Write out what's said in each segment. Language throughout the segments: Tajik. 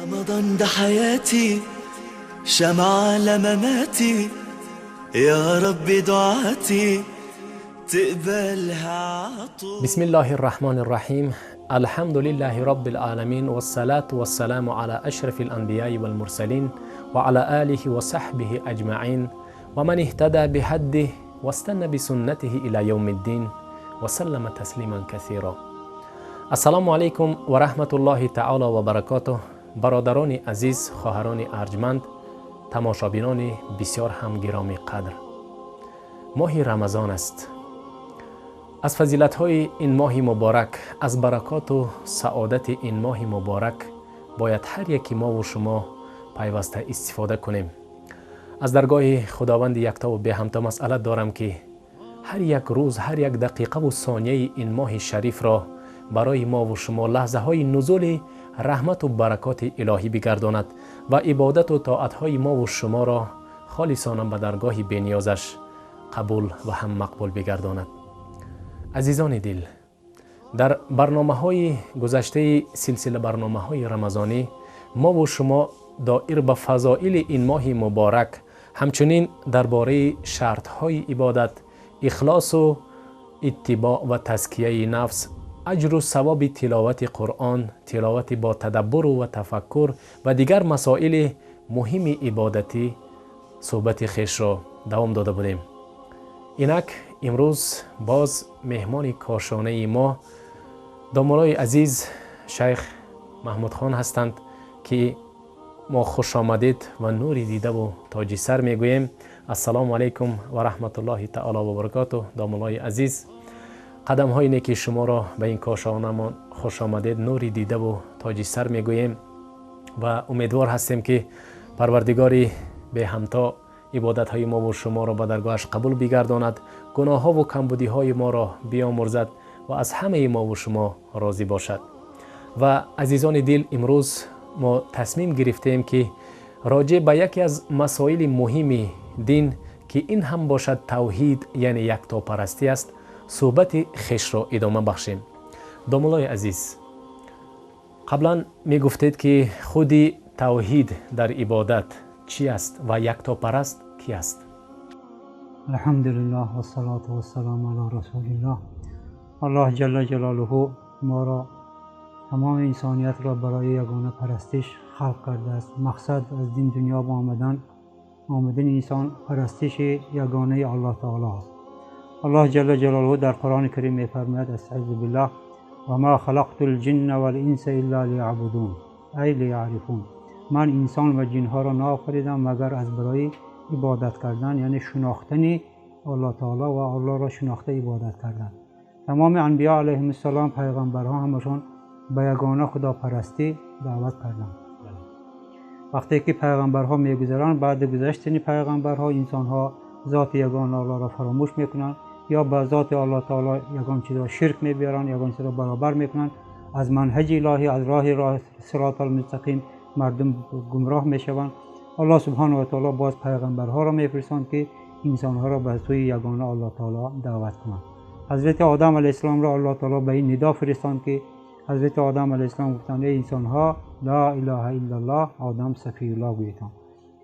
رمضان ده حياتي، شمعة لمماتي، يا رب دعاتي تقبلها عطول. بسم الله الرحمن الرحیم. الحمد لله رب العالمين، والصلاة والسلام على أشرف الأنبياء والمرسلين وعلى آله وصحبه أجمعين، ومن اهتدى بهديه واستنى بسنته إلى يوم الدين وسلم تسليما كثيرا. السلام علیکم و رحمت الله تعالی و برکاته. برادران عزیز، خواهران ارجمند، تماشابینان بسیار هم گرامی قدر، ماه رمضان است. از فضیلت‌های این ماه مبارک، از برکات و سعادت این ماه مبارک باید هر یکی ما و شما پیوسته استفاده کنیم. از درگاه خداوند یکتا و به همتا مسئله دارم که هر یک روز، هر یک دقیقه و ثانیه این ماه شریف را برای ما و شما لحظه های نزول رحمت و برکات الهی بگرداند و عبادت و طاعت های ما و شما را خالصانه به درگاه بینیازش قبول و هم مقبول بگرداند. عزیزان دل، در برنامه های گذشته سلسله برنامه های رمضانی ما و شما دائر به فضائل این ماه مبارک، همچنین درباره شرط های عبادت، اخلاص و اتباع و تزکیه نفس، اجر و ثواب تلاوت قرآن، تلاوت با تدبر و تفکر و دیگر مسائل مهم عبادتی صحبت خویش را دوام داده بودیم. اینک امروز باز مهمان کاشانه ما دامولای عزیز شیخ محمود خان هستند که ما خوش آمدید و نوری دیده و تاج سر میگوییم. السلام علیکم و رحمت الله تعالی و برکاته. دامولای عزیز، قدم های نیکی شما را به این کاشانه خوش آمدید، نوری دیده و تاج سر میگوییم و امیدوار هستیم که پروردگاری به همتا عبادت های ما و شما را به درگاهش قبول بگرداند، گناه ها و کمبودی های ما را بیامرزد و از همه ما و شما راضی باشد. و عزیزان دل، امروز ما تصمیم گرفتیم که راجع به یکی از مسائل مهم دین که این هم باشد توحید، یعنی یکتاپرستی است، صحبت خویش را ادامه بخشیم. دامولای عزیز، قبلا می گفتید که خود توحید در عبادت چی است و یکتاپرست کی است؟ الحمد لله و الصلاة و السلام علی رسول الله. الله جل جلاله ما را، تمام انسانیت را برای یگانه پرستش خلق کرده است. مقصد از دین دنیا آمدن انسان پرستش یگانه الله تعالی است. الله جل جلاله در قرآن کریم می‌فرماید: استعیذ بالله، و ما خلقت الجن والانس الا لیعبدون، ای لیعرفون. من انسان و جنها را نآفریدم مگر از برای عبادت کردن، یعنی شناختن الله تعالی و الله را شناخته عبادت کردن. تمام انبیا علیهم السلام، پیغمبرها، همشون به یگانه خداپرستی دعوت کردند. وقتی که پیغمبرها میگذرند، بعد گذشتن پیغمبرها انسانها ذات یگانه الله را فراموش میکنند یا به ذات الله تعالی یگان چیز را شرک میبیارند، یگان چیز را برابر میکنند. از منهج الهی، از راه صراط المستقیم مردم گمراه میشوند. الله سبحانه و تعالی باز پیغمبرها را میفرستند که انسانها را به سوی یگانه الله تعالی دعوت کنند. حضرت آدم علیه السلام را الله تعالی به این ندا فرستاند که حضرت آدم علیه السلام گفتند: ای انسانها، لا اله الا الله، آدم صفی الله گویتان.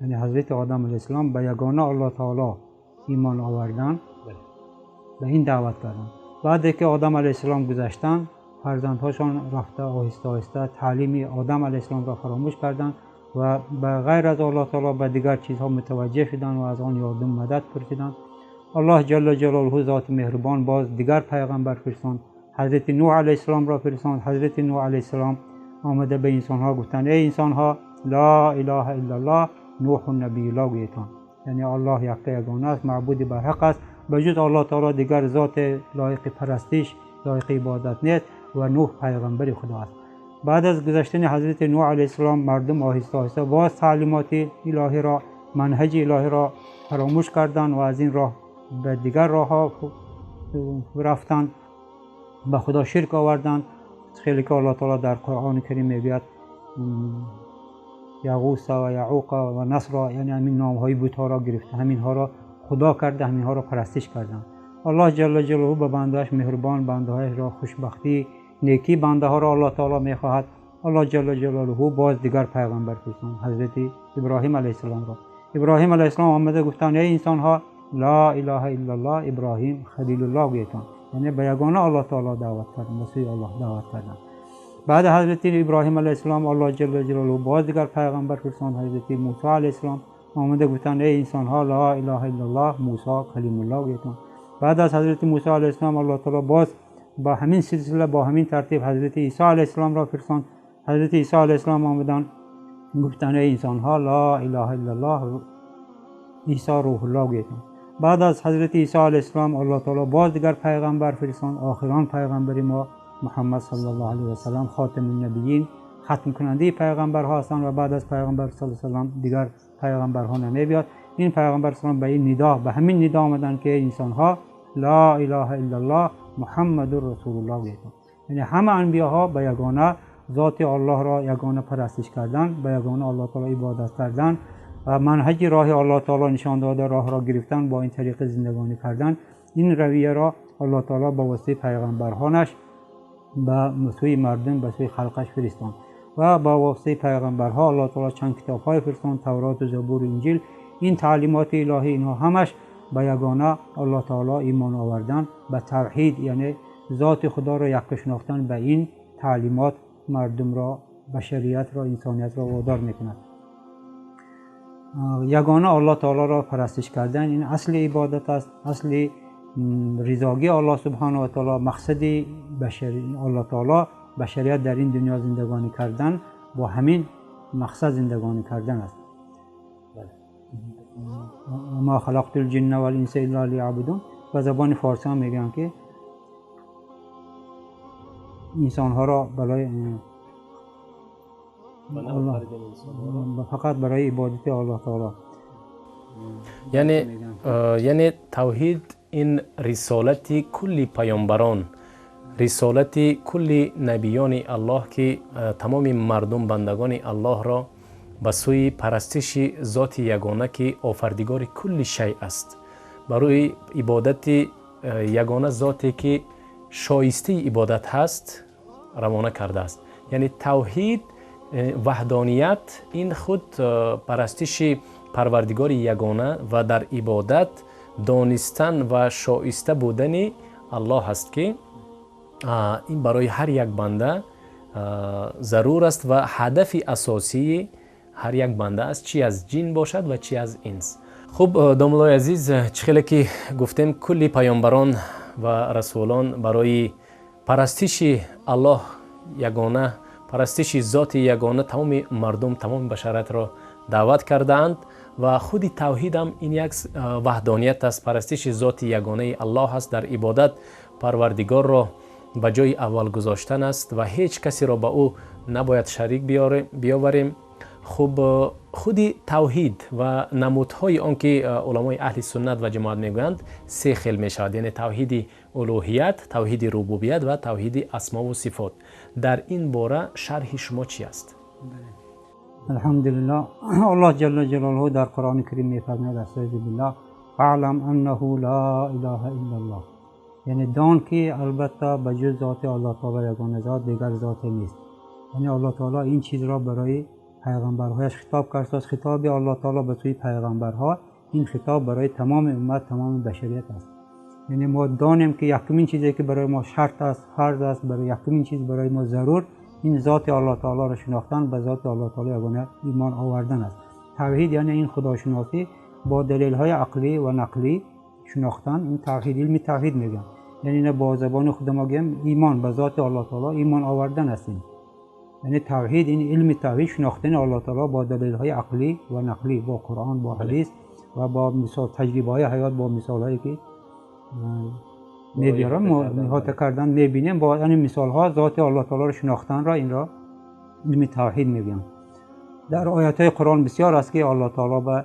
یعنی حضرت آدم علیه السلام به یگانه الله تعالی ایمان آوردن، به این دعوت کردن. بعد که آدم علیه السلام گذشتن، فرزندهاشان رفته آهسته آهسته تعلیم آدم علیه السلام را فراموش کردند و به غیر از الله تعالی به دیگر چیزها متوجه شدند و از آن یاردم مدد پرسیدند. الله جل جلاله ذات مهربان باز دیگر پیغمبر فرستاند، حضرت نوح علیه السلام را فرستاند. حضرت نوح علیه السلام آمده به انسانها گفتند: ای انسانها، لا اله الا الله، نوح نبی الله گویتان. یعنی الله یکتا یگانه است، معبود برحق است، به جز الله تعالی دیگر ذات لایق پرستش، لایق عبادت نیست و نوح پیغمبر خدا است. بعد از گذشتن حضرت نوح علیه السلام، مردم آهسته آهسته باز تعلیمات الهی را، منهج الهی را فراموش کردند و از این راه به دیگر راه ها رفتند، به خدا شرک آوردند. خیلی که الله تعالی در قرآن کریم میگوید یغوث و یعوق و نصر، یعنی همین نام های بت ها را گرفته، همین ها را خدا کرده، همین ها را پرستش کردند. الله جل جلاله به بندهاش مهربان، بندهاش را خوشبختی، نیکی بنده ها را الله تعالی میخواهد. Аллоҳ ҷалла ҷалолаҳу боз дигар пайғамбар фиристод, ҳазрати Иброҳим алайҳиссаломро. Иброҳим алайҳиссалом омада гуфтанд: эй инсонҳо, ла илаҳа иллаллоҳ, Иброҳим халилуллоҳ гӯетон. Яъне ба ягона Аллоҳ таоло даъват карданд, ба сӯи Аллоҳ даъват карданд. Баъд ҳазрати Иброҳим алайҳиссалом Аллоҳ ҷалла ҷалолаҳу боз дигар пайғамбар фиристод, ҳазрати Мусо алайҳиссалом омада гуфтанд: эй инсонҳо, ла илаҳа иллаллоҳ, Мусо калимуллоҳ гӯетон. Баъд аз ҳазрати Мусо алайҳиссалом Аллоҳ таоло боз ба ҳамин силсила, бо ҳамин тартиб ҳазрати Исо алайҳиссаломро фиристод. Ҳазрати Исо алайҳиссалом омаданд, гуфтанд: эй инсонҳо, ла илаҳа иллаллоҳ, Исо рӯҳуллоҳ гӯетон. Баъд аз ҳазрати Исо алайҳиссалом Аллоҳ таоло боз дигар пайғамбар фиристод, охирон пайғамбари мо Муҳаммад саллаллоҳу алайҳи васаллам, хотамун набийин, хатмкунандаи пайғамбарҳо ҳастанд ва баъд аз пайғамбар саллаллоҳу алайҳи васаллам дигар пайғамбарҳо намебиёд. Ин пайғамбар саллаллоҳу ба ин нидо, ба ҳамин нидо омаданд ки инсонҳо, ла илаҳа иллаллоҳ, Муҳаммадур расулуллоҳ гӯетон. Яъне ҳама анбиёҳо ба ягона зоти Аллоҳро ягона парастиш кардан, ба ягона Аллоҳ таоло ибодат кардан ва манҳаҷи роҳи Аллоҳ таоло нишон дода роҳро гирифтан, бо ин тариқи зиндагонӣ кардан. Ин равияро Аллоҳ таоло ба воситаи пайғамбарҳонаш ба сӯи мардум, ба сӯи халқаш фиристод ва ба воситаи пайғамбарҳо Аллоҳ таоло чанд китобҳое фиристод, Тавроту Забуру Инҷил. Ин таълимоти илоҳӣ инҳо ҳамаш ба ягона Аллоҳ таоло имон овардан, ба тавҳид, яъне зоти Худоро якка шинохтан, ба ин таълимот мардумро, башариятро, инсониятро водор мекунад. Ягона Аллоҳ таолоро парастиш кардан ин асли ибодат аст, асли ризогии Аллоҳ субҳанаҳу ва таоло, мақсади башари Аллоҳ таоло башарият дар ин дунё зиндагонӣ кардан, бо ҳамин мақсад зиндагонӣ кардан аст. Ма халақтул ҷинна вал инса илла лияъбудун. Ба забони форсӣ ҳам мегӯянд ки инсонҳоро барои фақат барои ибодати Аллоҳ таоло. Яъне тавҳид ин рисолати кулли паёмбарон, рисолати кулли набиёни Аллоҳ, ки тамоми мардум, бандагони Аллоҳро ба сӯи парастиши зоти ягона, ки офардигори кулли шай аст, барои ибодати ягона зоте ки шоистаи ибодат ҳаст, равона кардааст. Яъне тавҳид, ваҳдоният ин худ парастиши парвардигори ягона ва дар ибодат донистан ва шоиста будани Аллоҳ аст, ки ин барои ҳар як банда зарур аст ва ҳадафи асосии ҳар як банда аст, чи аз ҷин бошад ва чи аз инс. Хуб, домуллои азиз, чӣ хеле ки гуфтем, кулли паёмбарон ва расулон барои парастиши Аллоҳ ягона, парастиши зоти ягона тамоми мардум, тамоми башариятро даъват кардаанд ва худи тавҳидам ин як ваҳдоният аст, парастиши зоти ягонаи Аллоҳ аст, дар ибодат парвардигорро ба ҷои аввал гузоштан аст ва ҳеҷ касеро ба ӯ набояд шарик биёварем. Хуб, худи тавҳид ва намудҳои он ки уламои аҳли суннат ва ҷамоат мегӯянд се хел мешавад, яъне тавҳиди улӯҳият, тавҳиди рубубият ва тавҳиди асмову сифот. Дар ин бора шарҳи шумо чи аст? Алҳамдулиллоҳ, Аллоҳ ҷалла ҷалолаҳу дар Қуръони Карим мефармояд: астаъизу биллоҳ, фаълам аннаҳу ла илаҳа иллаллоҳ. Яъне дон ки албатта ба ҷуз зоти Аллоҳ таоло ягона зот дигар зоте нест. Яъне Аллоҳ таоло ин чизро барои пайғамбарҳояш хитоб кардааст. Хитоби Аллоҳ таоло ба сӯи пайғамбарҳо ин хитоб барои тамоми уммат, тамоми башарият аст. Яъне мо донем ки якумин чизе ки барои мо шарт аст, фарз аст, барои якумин чиз барои мо зарур ин зоти Аллоҳ таолоро шинохтан, ба зоти Аллоҳ таоло ягона имон овардан аст. Тавҳид яъне ин худошиносӣ бо далелҳои ақлӣ ва нақлӣ шинохтан, ин тавҳид, илми тавҳид мегӯянд. Яъне ина бо забони худ мо гӯем имон ба зоти Аллоҳ таоло имон овардан аст. Ин яъне тавҳид, ин илми тавҳид шинохтани Аллоҳ таоло бо далелҳои ақлӣ ва нақлӣ, бо Қуръон, бо ҳадис ва бо мисол таҷрибаҳои ҳаёт, бо мисолҳое ки мебиёрам, мо иҳота кардан мебинем, бо ин мисолҳо зоти Аллоҳ таолоро шинохтанро инро илми тавҳид мегӯянд. Дар оятҳои Қуръон бисёр аст ки Аллоҳ таоло ба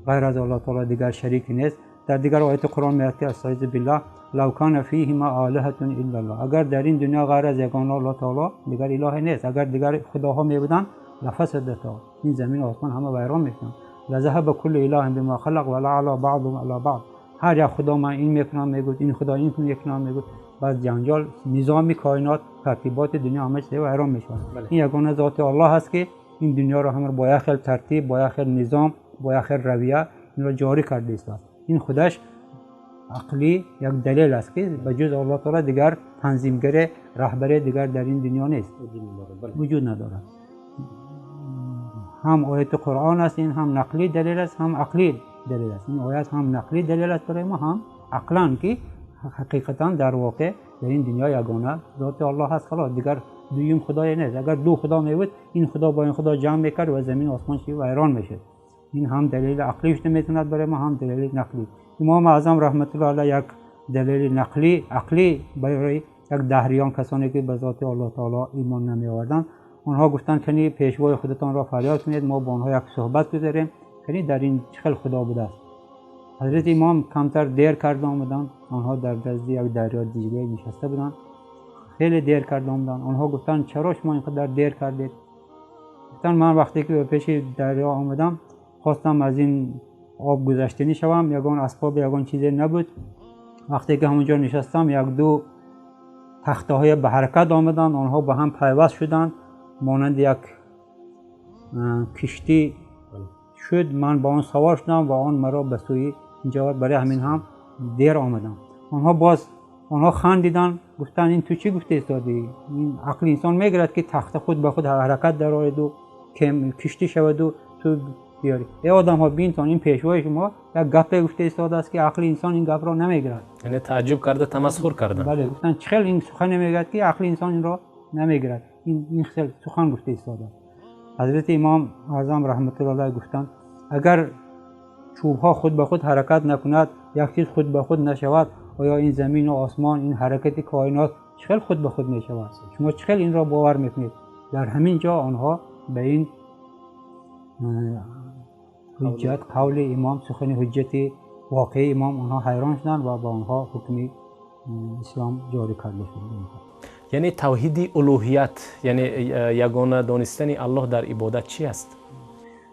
ғайр аз Аллоҳ таоло дигар шарике нест. Дар дигар ояти Қуръон меояд ки астаъизу биллоҳ, лав кана фиҳима олиҳатун иллаллоҳ. Агар дар ин дунё ғайр аз ягона Аллоҳ таоло дигар илоҳе нест, агар дигар худоҳо мебуданд, лафасадата, ин замин осмон ҳама вайрон мешуданд. лазаҳаба куллу илоҳин бима халақ ва лаъала баъдуҳум ала баъд. Ҳар як худо ман ин мекунам мегӯяд, ин худо ин мекунам мегӯяд. баъд ҷанҷол, низоми коинот, тартиботи дунё ҳама чиз вайрон мешавад. Ин ягона зоти Аллоҳ аст ки ин дунёро ҳама бо як хел тартиб, бо як хел низом, бо як хел равия инро ҷорӣ карда истодааст. Ин худаш ақлӣ як далел аст ки ба ҷуз Аллоҳ таоло дигар танзимгаре, раҳбаре дигар дар ин дунё нест, вуҷуд надорад. Ҳам ояти Қуръон аст ин, ҳам нақлӣ далел аст, ҳам ақлӣ далел аст. Ин оят ҳам нақлӣ далел аст барои мо, ҳам ақлан ки ҳақиқатан дар воқеъ дар ин дунё ягона зоти Аллоҳ аст, халос, дигар дуюм худое нест. Агар ду худо мебуд, ин худо бо ин худо ҷамъ мекард ва замин осмон чи вайрон мешуд. Ин ҳам далели ақлӣ шуда метавонад барои мо, ҳам далели нақлӣ. Имом Аъзам раҳматуллоҳи алайҳ як далели нақлӣ ақлӣ барои як даҳриён, касоне ки ба зоти Аллоҳ таоло имон намеоварданд, онҳо гуфтанд кани пешвои худатонро фарёд кунед, мо бо онҳо як суҳбат гузарем, кани дар ин чӣ хел худо будааст. Ҳазрати имом камтар дер карда омаданд, онҳо дар назди як дарё Диҷла нишаста буданд, хеле дер карда омаданд. Онҳо гуфтанд чаро шумо инқадар дер кардед? Гуфтанд ман вақте ки ба пеши дарё омадам, хостам аз ин об гузаштанӣ шавам, ягон асбоб, ягон чизе набуд. Вақте ки ҳамонҷо нишастам, як ду тахтаҳое ба ҳаракат омаданд, онҳо ба ҳам пайваст шуданд, монанди як киштӣ шуд. Ман ба он савор шудам ва он маро ба сӯи инҷо овард, барои ҳамин ҳам дер омадам. Онҳо боз онҳо хандиданд, гуфтанд ин ту чӣ гуфта истодӣ? Ин ақли инсон мегирад ки тахта худ ба худ ҳаракат дарояду киштӣ шаваду ту биёрӣ. Эй одамҳо, бинтон, ин пешвои шумо як гапе гуфта истодааст ки ақли инсон ин гапро намегирад. Яъне тааҷҷуб карда, тамасхур карданд. Бале, гуфтанд чӣ хел ин сухане мегӯяд ки ақли инсон инро намегирад, ин хел сухан гуфта истодааст. Ҳазрати Имом Аъзам раҳматуллоҳи алайҳ гуфтанд агар чӯбҳо худ ба худ ҳаракат накунад, як чиз худ ба худ нашавад, оё ин замину осмон, ин ҳаракати коинот чӣ хел худ ба худ мешавад? Шумо чӣ хел инро бовар мекунед? Дар ҳамин ҷо онҳо ба ин ҳуҷҷат, қавли имом, сухани ҳуҷҷати воқеии имом онҳо ҳайрон шуданд ва ба онҳо ҳукми ислом ҷорӣ карда шуд. Яъне тавҳиди улуҳият, яъне ягона донистани Аллоҳ дар ибодат чӣ аст?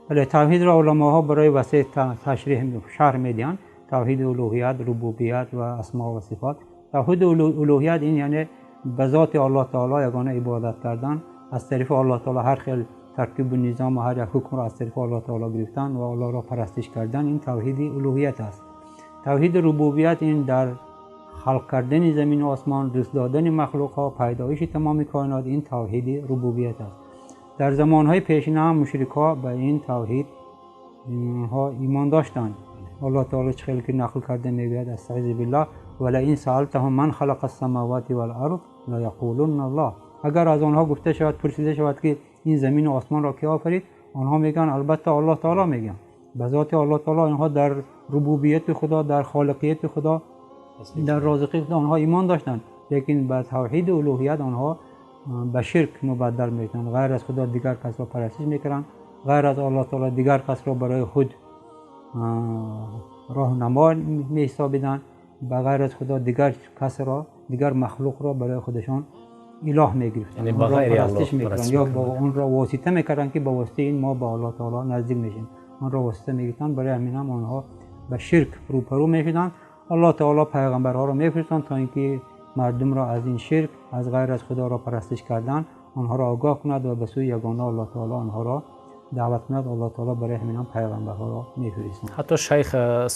Бале, тавҳидро уламоҳо барои васеъ ташриҳ шарҳ медиҳанд. Тавҳиди улуҳият, рубубият ва асмо ва сифот. Тавҳиди улуҳият ин яъне ба зоти Аллоҳ таоло ягона ибодат кардан, аз тарафи Аллоҳ таоло ҳар хел таркибу низом ва ҳар як ҳукмро аз тарафи Аллоҳ таоло гирифтан ва Аллоҳро парастиш кардан, ин тавҳиди улуҳият аст. Тавҳиди рубубият ин дар халқ кардани замину осмон, ризқ додани махлуқҳо, пайдоиши тамоми коинот, ин тавҳиди рубубият аст. Дар замонҳои пешина ҳам мушрикҳо ба ин тавҳид онҳо имон доштанд. Аллоҳ таоло чӣ хеле ки нақл карда мегӯяд: астаъизу биллаҳ, валаин саалтаҳум ман халақа ссамавати вал-арз лаяқулунна Аллоҳ. Агар аз онҳо гуфта шавад, пурсида шавад ки ин замину осмонро ки офарид, онҳо мегӯянд албатта Аллоҳ таоло мегӯянд. Ба зоти Аллоҳ таоло инҳо дар рубубияти Худо, дар холиқияти Худо, дар розиқии Худо онҳо имон доштанд, лекин ба тавҳиди улуҳият онҳо ба ширк мубаддал мешуданд. Ғайр аз Худо дигар касро парастиш мекарданд, ғайр аз Аллоҳ таоло дигар касро барои худ роҳнамо меҳисобиданд, ба ғайр аз Худо дигар касро, дигар махлуқро барои худашон илоҳ мегирифтанд, онро парастиш мекарданд ё онро восита мекарданд ки ба воситаи ин мо ба Аллоҳ таоло наздик мешавем, онро восита мегирифтанд. Барои ҳамин ҳам онҳо ба ширк рӯпарӯ мешуданд. Аллоҳ таоло пайғамбарҳоро мефиристанд то ин ки мардумро аз ин ширк, аз ғайр аз Худоро парастиш кардан онҳоро огоҳ кунад ва ба сӯи ягона Аллоҳ таоло онҳоро даъват кунад. Аллоҳ таоло барои ҳамин ҳам пайғамбарҳоро мефиристанд. Ҳатто шайх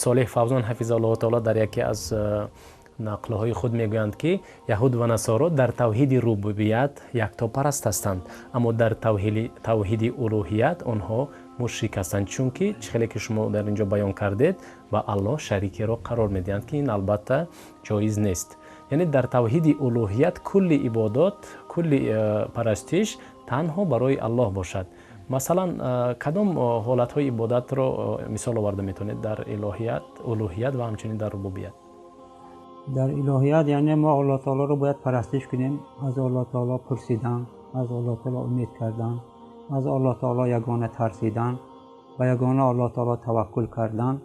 Солеҳ Фавзон ҳафизаллоҳу таоло дар яке аз нақлҳои худ мегӯянд ки яҳуд ва насоро дар тавҳиди рубубият яктопараст ҳастанд, аммо дар тавҳиди улуҳият онҳо мушрик ҳастанд, чунки чӣ хеле ки шумо дар ин ҷо баён кардед, ба Аллоҳ шарикеро қарор медиҳанд ки ин албатта ҷоиз нест. Яъне дар тавҳиди улуҳият кулли ибодот, кулли парастиш танҳо барои Аллоҳ бошад. Масалан, кадом ҳолатҳои ибодатро мисол оварда метавонед дар илоҳият, улуҳият ва ҳамчунин дар рубубият? Дар илоҳият яъне мо Аллоҳ таолоро бояд парастиш кунем, аз Аллоҳ таоло пурсидан, аз Аллоҳ таоло умед кардан, аз Аллоҳ таоло ягона тарсидан, ба ягона Аллоҳ таоло таваккул кардан,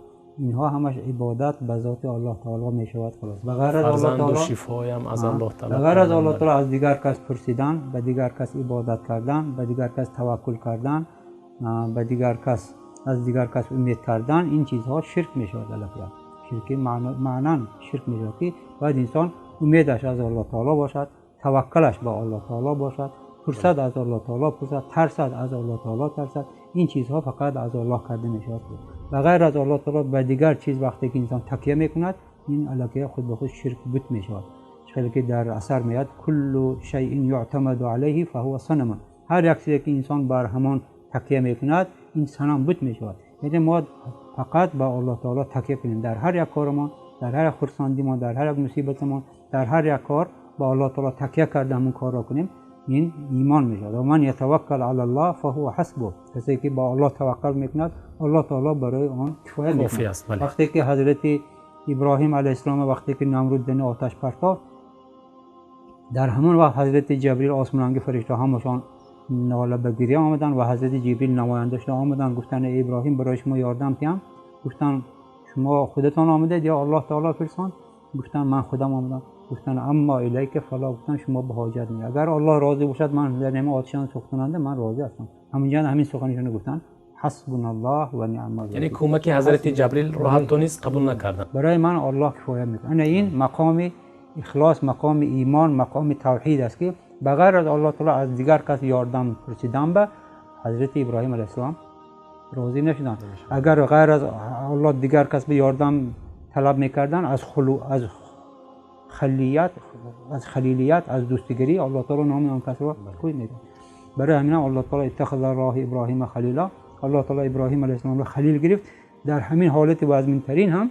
инҳо ҳамаш ибодат ба зоти Аллоҳ таоло мешавад. Халос, ба ғайр аз Аллоҳ таоло шифоям аз Аллоҳ таоло, ба ғайр аз Аллоҳ таоло аз дигар кас пурсидан, ба дигар кас ибодат кардан, ба дигар кас таваккул кардан, ба дигар кас, аз дигар кас умед кардан, ин чизҳо ширк мешавад. Аллакай ширки маънан ширк мешавад ки бояд инсон умедаш аз Аллоҳ таоло бошад, таваккалаш ба Аллоҳ таоло бошад, пурсад аз Аллоҳ таоло пурсад, тарсад аз Аллоҳ таоло тарсад. Ин чизҳо фақат аз Аллоҳ карда мешавад. Ба ғайр аз Аллоҳ таоло ба дигар чиз вақте ки инсон такя мекунад, ин аллакай худ ба худ ширк бут мешавад. Хеле ки дар асар меояд: куллу шайъин юътамаду алайҳи фаҳува санам. Ҳар як чизе ки инсон бар ҳамон такя мекунад, ин санам бут мешавад. Яъне мо фақат ба Аллоҳ таоло такя кунем дар ҳар як корамон, дар ҳар як хурсандимон, дар ҳар як мусибатамон, дар ҳар як кор ба Аллоҳ таоло такя карда ҳамон корро кунем, ин имон мешавад. Ва ман ятаваккал алаллоҳ фаҳува ҳасбуҳ. Касе ки ба Аллоҳ таваккал мекунад, Аллоҳ таоло барои он кифоят мекунад. Вақте ки ҳазрати Иброҳим алайҳиссалом вақте ки Намруд дани оташ партофт, дар ҳамон вақт ҳазрати Ҷабрил осмонанги фаришта ҳамашон нола ба гиря омаданд ва ҳазрати Ҷибрил намоянда шуда омаданд, гуфтанд: эй Иброҳим, барои шумо ёрдам диҳам. Гуфтанд: шумо худатон омадед ё Аллоҳ таоло фирсон? Гуфтанд: ман худам омадам. Гуфтанд: аммо илайка фало. Гуфтанд: шумо ба ҳоҷат не, агар Аллоҳ розӣ бошад, ман дар ҳамин оташан сӯхтананда ман розӣ ҳастам. Ҳаминҷо ҳамин суханашонро гуфтанд: ҳасбуналлоҳ ва ниъмал вакил. Яъне кӯмаки ҳазрати Ҷабрилро ҳам то низ қабул накарданд. Барои ман Аллоҳ кифоя мекунад. Ана ин мақоми ихлос, мақоми имон, мақоми тавҳид аст ки ба ғайр аз Аллоҳ таоло аз дигар кас ёрдам пурсидан ба ҳазрати Иброҳим алайҳиссалом розӣ нашуданд. Агар ғайр аз Аллоҳ дигар кас ба ёрдам талаб мекарданд, аз халият, аз халилият, аз дӯстигарӣ Аллоҳ таоло номи он касро кӯй медод. Барои ҳамин Аллоҳ таоло иттахазаллоҳу Иброҳима халила, Аллоҳ таоло Иброҳим алайҳиссаломро халил гирифт. Дар ҳамин ҳолати вазминтарин ҳам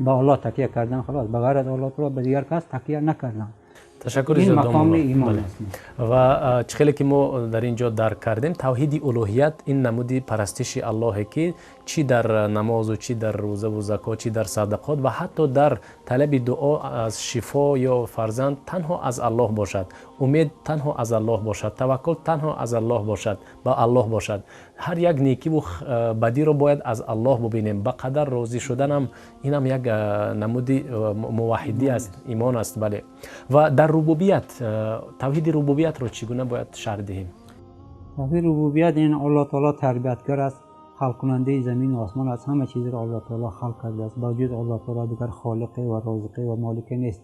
ба Аллоҳ такя кардан, халос, ба ғайр аз Аллоҳ таоло ба дигар кас такя накарданд. Ташаккур ин зиёд, мақоми домулло. имон Бале. аст. Ва чӣ хеле ки мо дар ин ҷо дарк кардем, тавҳиди улуҳият ин намуди парастиши Аллоҳе ки чӣ дар намозу чӣ дар рӯзаву закот, чӣ дар садақот ва ҳатто дар талаби дуо аз шифо ё фарзанд танҳо аз Аллоҳ бошад, умед танҳо аз Аллоҳ бошад, таваккул танҳо аз Аллоҳ бошад, ба Аллоҳ бошад. Ҳар як некиву бадиро бояд аз Аллоҳ бубинем. Ба қадар розӣ шуданам инам як намуди муваҳҳидӣ аст, имон аст. Бале. Ва дар рубубият, тавҳиди рубубиятро чӣ гуна бояд шарҳ диҳем? Тавҳиди рубубият ин Аллоҳ таоло тарбиятгар аст, халқкунандаи замину осмон аст. Ҳама чизро Аллоҳ таоло халқ кардааст. Ба ҷуз Аллоҳ таоло дигар холиқе ва розиқе ва молике нест.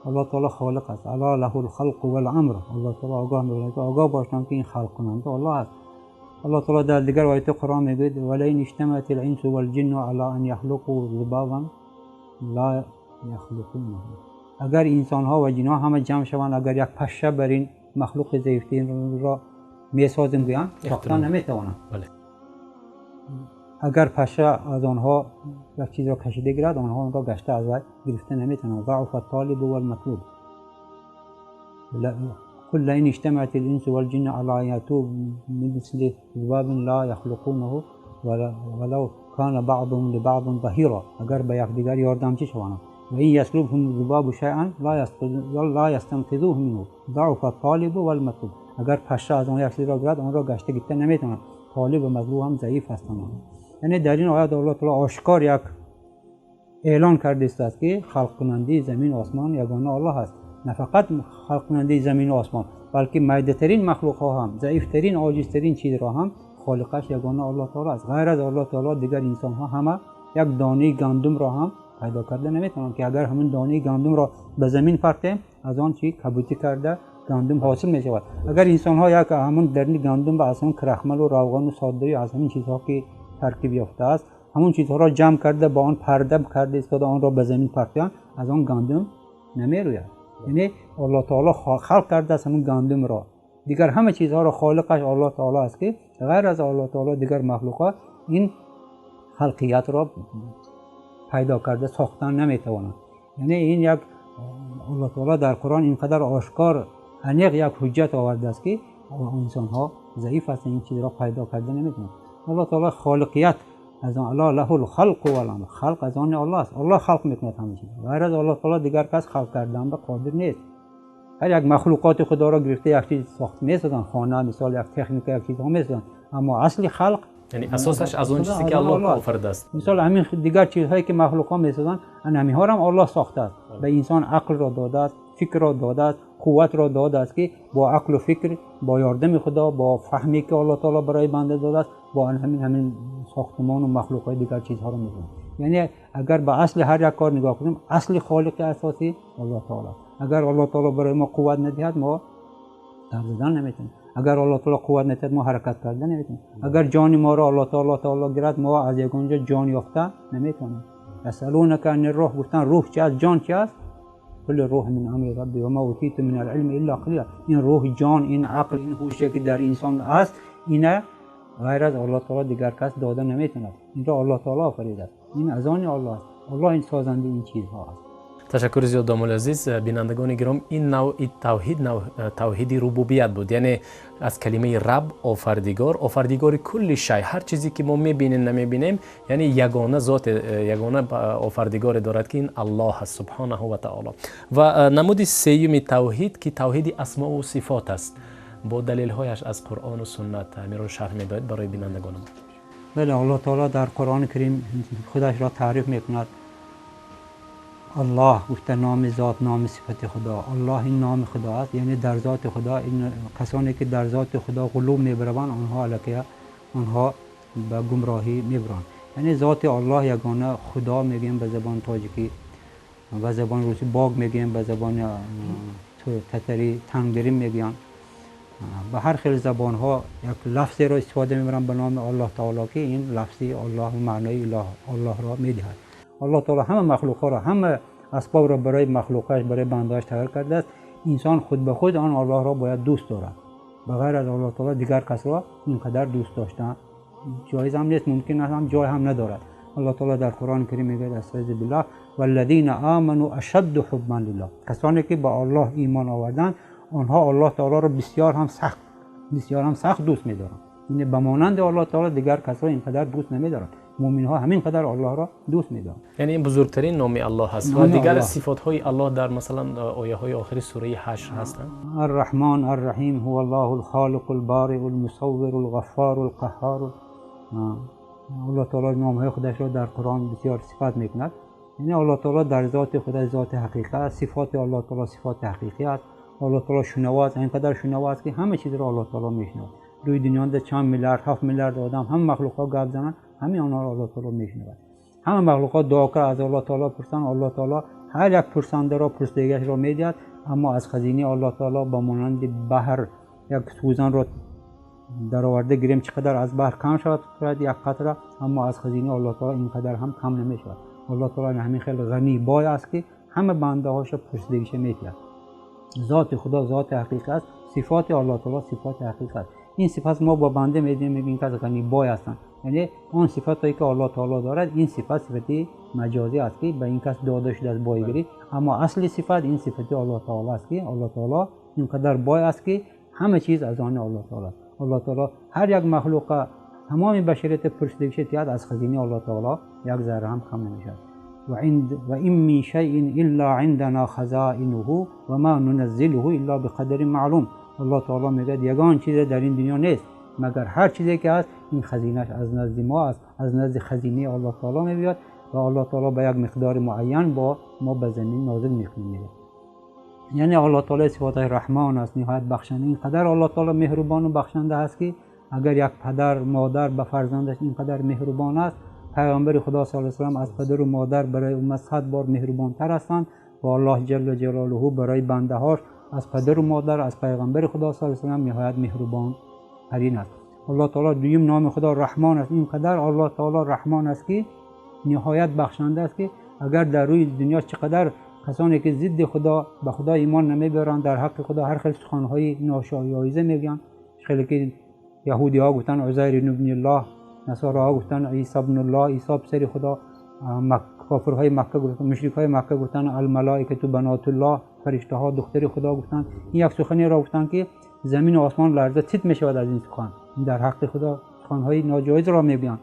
Аллоҳ таоло холиқ аст. Ало лаҳул халқу вал амр. Аллоҳ таоло огоҳ мекунад ки огоҳ бошам ки ин халқкунанда Аллоҳ аст. Аллоҳ таоло дар дигар ояти Қуръон мегӯяд: валаин иҷтамаатил инсу вал ҷинну ало ан яхлуқу зубабан ла яхлуқунаҳу. Агар инсонҳо ва ҷинҳо ҳама ҷамъ шаванд, агар як пашша бар ин махлуқи заифтаринро месозем гӯянд, сохта наметавонанд. Бале. Агар пашша аз онҳо як чизро кашида гирад, онҳо онро гашта аз вай гирифта наметавонанд. Заъфа толибу вал матлуб. قل لئن اجتمعت الإنس والجن على أن يأتوا بمثل ذباب لا يخلقونه ولو كان بعضهم لبعض ظهيرا. اگر به یکدیگر یاردمچی شوند. و این یسلبهم الذباب شیئا لا یستنقذوه منه ضعف الطالب والمطلوب. اگر پشه از آن یک چیز را گیرد، آن را گشته گرفته نمیتواند. طالب و مطلوب هم ضعیف هستند. یعنی در این آیات الله تعالی آشکار یک اعلان کرده است که خلق کننده زمین و آسمان یگانه الله است. نه فقط خلق کننده زمین و آسمان، بلکه میده ترین مخلوق ها هم، ضعیف ترین، عاجز ترین چیز را هم خالقش یگانه الله تعالی است. غیر از الله تعالی دیگر انسان ها همه یک دانه گندم را هم پیدا کرده نمیتوانند که اگر همون دانه گندم را به زمین پرتیم، از آن چی کبوتی کرده گندم حاصل می شود. اگر انسان ها یک همون درنی گندم و از همون کرخمل و روغن و ساده از همین چیزها که ترکیب یافته است، همون چیزها را جمع کرده با آن پرده کرده ایستاده آن را به زمین پرتیان، از آن گندم نمیروید. یعنی الله تعالی خلق کرده است همون گندم را. دیگر همه چیزها را خالقش الله تعالی است که غیر از الله تعالی دیگر مخلوقات این خلقیت را پیدا کرده ساختن نمیتوانند. یعنی این یک الله تعالی در قرآن اینقدر آشکار انیق یک حجت آورده است که انسان ها ضعیف هستند، این چیز را پیدا کرده نمیتوانند. الله تعالی خالقیت از آن الله له الخلق والامر، خلق از آن الله است. الله خلق میکند همه چیز. غیر از الله تعالی دیگر کس خلق کردن به قادر نیست. هر یک مخلوقات خدا را گرفته یک چیز ساخت میسازند، خانه مثال یک تکنیک یک چیزها میسازند، اما اصل خلق یعنی اساسش از اون چیزی که الله آفریده است. مثال همین دیگر چیزهایی که مخلوقات میسازند، همینها را هم الله ساخته است. به انسان عقل را داده است، فکر را داده است، قوت را داده است که با عقل و فکر، با یاردم خدا، با فهمی که الله تعالی برای بنده داده است، با همین ساختمان و مخلوقات دیگر چیزها را میسازند. Яъне агар ба асли ҳар як кор нигоҳ кунем, асли холиқи асосӣ Аллоҳ таоло аст. Агар Аллоҳ таоло барои мо қувват надиҳад, мо гап задан наметавонем. Агар Аллоҳ таоло қувват надиҳад, мо ҳаракат карда наметавонем. Агар ҷони моро Аллоҳ таоло гирад, мо аз ягон ҷо ҷон ёфта наметавонем. Ясалунака ани рӯҳ, гуфтан рӯҳ чи аст, ҷон чи аст? Қул рӯҳ мин амри рабби ва ма утиту мин ал-илми илла қалила. Ин рӯҳ, ҷон, ин ақл, ин ҳуше ки дар инсон аст, ина ғайр аз Аллоҳ таоло дигар кас дода наметавонад. Инро Аллоҳ таоло офаридааст. Ин аз они Аллоҳ аст. Аллоҳ ин созандаи ин чизҳо аст. Ташаккури зиёд, домоли азиз. Бинандагони гиром, ин навъи тавҳид тавҳиди рубубият буд, яъне аз калимаи раб, офардигор, офардигори кулли шай, ҳар чизе ки мо мебинем, намебинем, яъне ягона зот, ягона офардигоре дорад, ки ин Аллоҳ аст субҳонаҳу ва таоло. Ва намуди сеюми тавҳид, ки тавҳиди асмоу сифот аст, бо далелҳояш аз Қуръону суннат ҳаминро шарҳ медоҳед барои бинандагонамон. Бале, Аллоҳ таоло дар Қуръони Карим худашро таъриф мекунад. Аллоҳ гуфта номи зот, номи сифати Худо. Аллоҳ ин номи Худо аст, яъне дар зоти Худо. Ин касоне ки дар зоти Худо ғулув мебараванд, онҳо аллакай онҳо ба гумроҳӣ мебаранд. Яъне зоти Аллоҳ ягона Худо мегӯем ба забони тоҷикӣ, ба забони русӣ Бог мегӯем, ба забони татарӣ Тангрим мегӯянд. Ба ҳар хел забонҳо як лафзеро истифода мебаранд ба номи Аллоҳ таоло, ки ин лафзи Аллоҳ маънои илоҳ Аллоҳро медиҳад. Аллоҳ таоло ҳама махлуқҳоро, ҳама асбобро барои махлуқаш, барои бандааш тайёр кардааст. Инсон худ ба худ он Аллоҳро бояд дӯст дорад. Ба ғайр аз Аллоҳ таоло дигар касро ин қадар дӯст доштан ҷоиз ҳам нест, мумкин ҳам ҷой ҳам надорад. Аллоҳ таоло дар Қуръони Карим мегӯяд: астаъизу биллаҳ, валлазина аману ашадду ҳуббан лиллаҳ. Касоне ки ба Аллоҳ имон оварданд, онҳо Аллоҳ таолоро бисёр ҳам сахт, бисёр ҳам сахт дӯст медоранд. Яъне ба монанди Аллоҳ таоло дигар касро ин қадар дӯст намедоранд. Мӯминҳо ҳамин қадар Аллоҳро дӯст медоранд. Яъне ин бузургтарин номи Аллоҳ аст ва дигар сифатҳои Аллоҳ дар масалан ояҳои охири сураи Ҳашр ҳастанд. Ар-Раҳмон, Ар-Раҳим, ҳуваллоҳу ал-Холиқу ал-Бориу ал-Мусаввиру ал-Ғаффору ал-Қаҳҳор. Аллоҳ таоло номҳои худашро дар Қуръон бисёр сифат мекунад. Яъне Аллоҳ таоло дар зоти худаш зоти ҳақиқа аст, сифоти Аллоҳ таоло сифоти ҳақиқӣ аст. Аллоҳ таоло шунаво аст, ин қадар шунаво аст ки ҳама чизро Аллоҳ таоло мешунавад. Рӯи дунёда чанд миллиард, 7 миллиард одам, ҳама махлуқҳо гап зананд, ҳамаи онҳоро Аллоҳ таоло мешунавад. Ҳама махлуқот дуо карда аз Аллоҳ таоло пурсанд, Аллоҳ таоло ҳар як пурсандаро пурсидагиашро медиҳад, аммо аз хазинаи Аллоҳ таоло ба монанди баҳр як сӯзанро дароварда гирем, чӣ қадар аз баҳр кам шавад, шояд як қатра, аммо аз хазинаи Аллоҳ таоло ин қадар ҳам кам намешавад. Аллоҳ таоло ҳамин хел ғанӣ бой аст ки ҳама бандаҳоша пурсидагиша медиҳад. Зоти Худо зоти ҳақиқӣ аст, сифоти Аллоҳ таоло сифоти ҳақиқӣ аст. Ин сифат мо ба банда медиҳем, мегӯем ин кас ғанӣ бой ҳастанд. Яъне он сифатҳое ки Аллоҳ таоло дорад, ин сифат сифати маҷозӣ аст ки ба ин кас дода шудааст бойгарӣ, аммо асли сифат ин сифати Аллоҳ таоло аст ки Аллоҳ таоло ин қадар бой аст ки ҳама чиз аз они Аллоҳ таоло аст. Аллоҳ таоло ҳар як махлуқа, тамоми башарията пурсидагиша диҳад, аз хазинаи Аллоҳ таоло як зарра ҳам кам намешавад. Ва ин мин шайъин илла индана хазаинуҳу ва ма нуназзилуҳу илла биқадарин маълум. Аллоҳ таоло мегӯяд ягон чизе дар ин дунё нест, магар ҳар чизе ки ҳаст ин хазинаш аз назди мо аст, аз назди хазинаи Аллоҳ таоло мебиёд ва Аллоҳ таоло ба як миқдори муайян бо мо ба замин нозил мекунем. Яъне Аллоҳ таоло сифатҳои Раҳмон аст, ниҳоят бахшанда. Ин қадар Аллоҳ таоло меҳрубону бахшанда аст ки агар як падар модар ба фарзандаш ин қадар меҳрубон аст, пайғамбари Худо саллаллоҳу алайҳи васаллам аз падару модар барои уммат 100 бор меҳрубонтар ҳастанд ва Аллоҳ ҷалла ҷалолуҳу барои бандаҳош аз падару модар, аз пайғамбари Худо саллаллоҳу алайҳи васаллам ниҳоят меҳрубонтарин аст. Аллоҳ таоло дуюм номи Худо Раҳмон аст. Ин қадар Аллоҳ таоло Раҳмон аст ки ниҳоят бахшанда аст ки агар дар рӯи дунё чӣ қадар касоне ки зидди Худо, ба Худо имон намебаранд, дар ҳаққи Худо ҳар хел суханҳои ношоёиза мегӯянд, хеле ки яҳудиҳо гуфтанд Узайр ибни Аллоҳ, насороҳо гуфтанд Исо ибни Аллоҳ, Исо писари Худо, кофирҳои Макка гуфтанд, мушрикҳои Макка гуфтанд алмалоикату банотуллоҳ, фариштаҳо духтари Худо гуфтанд. Ин як суханеро гуфтанд ки замину осмон ларза тит мешавад аз ин сухан. Ин дар ҳаққи Худо суханҳои ноҷоизро мегӯянд,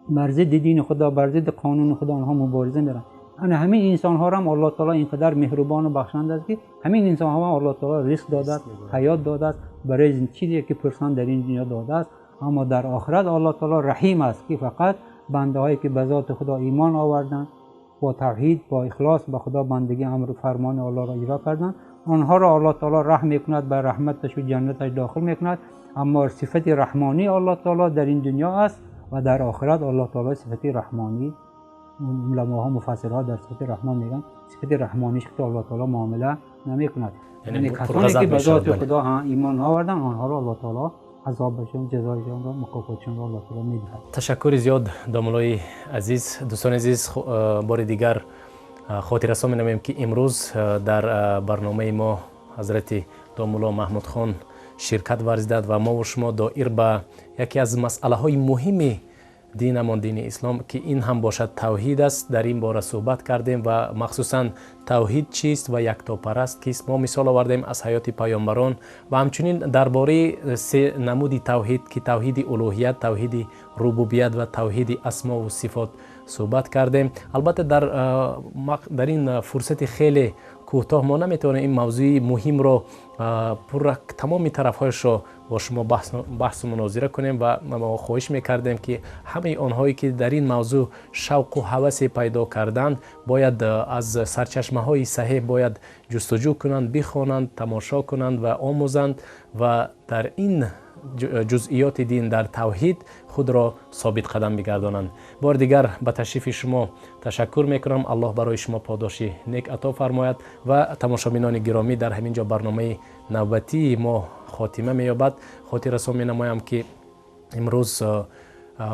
бар зидди дини Худо, бар зидди қонуни Худо онҳо мубориза мераванд. Ана ҳамин инсонҳоро ҳам Аллоҳ таоло ин қадар меҳрубону бахшанда аст ки ҳамин инсонҳо ҳам Аллоҳ таоло ризқ додааст, ҳаёт додааст, барои чизе ки пурсанд дар ин дунё додааст. Аммо дар охират Аллоҳ таоло раҳим аст ки фақат бандаҳое ки ба зоти Худо имон оварданд, бо тавҳид, бо ихлос ба Худо бандагӣ, амру фармони Аллоҳро иҷро карданд, онҳоро Аллоҳ таоло раҳм мекунад, ба раҳматаш ва ҷаннаташ дохил мекунад. Аммо сифати раҳмонии Аллоҳ таоло дар ин дунё аст ва дар охират Аллоҳ таоло сифати раҳмонӣ Уламоҳо, муфассирҳо дар сифати Раҳмон мегӯянд, сифати раҳмониш ки Аллоҳ таоло муомила намекунад. Яъне касоне ки ба зоти Худо имон наоварданд, онҳоро Аллоҳ таоло азобашон, ҷазоишонро, мукофотшонро Аллоҳ таоло медиҳад. Ташаккури зиёд, домуллои азиз. Дӯстони азиз, бори дигар хотиррасон менамоем, ки имрӯз дар барномаи мо ҳазрати домулло Маҳмудхон ширкат варзиданд ва мову шумо доир ба яке аз масъалаҳои муҳими динамон, дини ислом, ки ин ҳам бошад тавҳид аст, дар ин бора суҳбат кардем ва махсусан тавҳид чист ва яктопараст кист. Мо мисол овардем аз ҳаёти паёмбарон ва ҳамчунин дар бораи се намуди тавҳид, ки тавҳиди улӯҳият, тавҳиди рубубият ва тавҳиди асмову сифот суҳбат кардем. Албатта, дар ин фурсати хеле кӯтоҳ мо наметавонем ин мавзӯи муҳимро пурра тамоми тарафҳояшро бо шумо баҳсу мунозира кунем ва мо хоҳиш мекардем, ки ҳамаи онҳое ки дар ин мавзӯъ шавқу ҳавасе пайдо карданд, бояд аз сарчашмаҳои саҳеҳ бояд ҷустуҷӯ кунанд, бихонанд, тамошо кунанд ва омӯзанд ва дар ин ҷузъиёти дин, дар тавҳид худро собитқадам бигардонанд. Бори дигар ба ташрифи шумо ташаккур мекунам. Аллоҳ барои шумо подоши нек ато фармояд. Ва тамошобинони гиромӣ, дар ҳамин ҷо барномаи навбатии мо хотима меёбад. Хотиррасон менамоям, ки имрӯз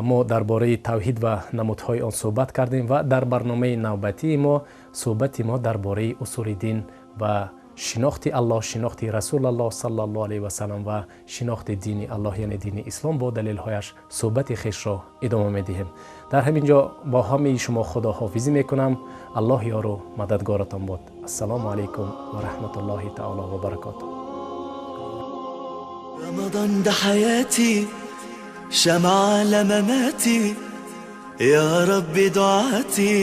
мо дар бораи тавҳид ва намудҳои он суҳбат кардем ва дар барномаи навбатии мо суҳбати мо дар бораи усули дин ва шинохти Аллоҳ, шинохти Расулаллоҳ саллаллоҳу алайҳи васалам ва шинохти дини Аллоҳ, яъне дини ислом бо далелҳояш суҳбати хешро идома медиҳем. Дар ҳамин ҷо бо ҳамаи шумо худоҳофизӣ мекунам. Аллоҳ ёру мададгоратон бод. Ассалому алайкум ва раҳматуллоҳи таоло ва баракотуҳ. رمضان ده حياتي، شمعة لمماتي، يا رب دعاتي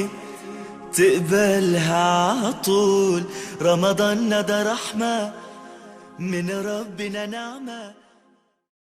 تقبلها عطول. رمضان ده رحمة من ربنا، نعمة.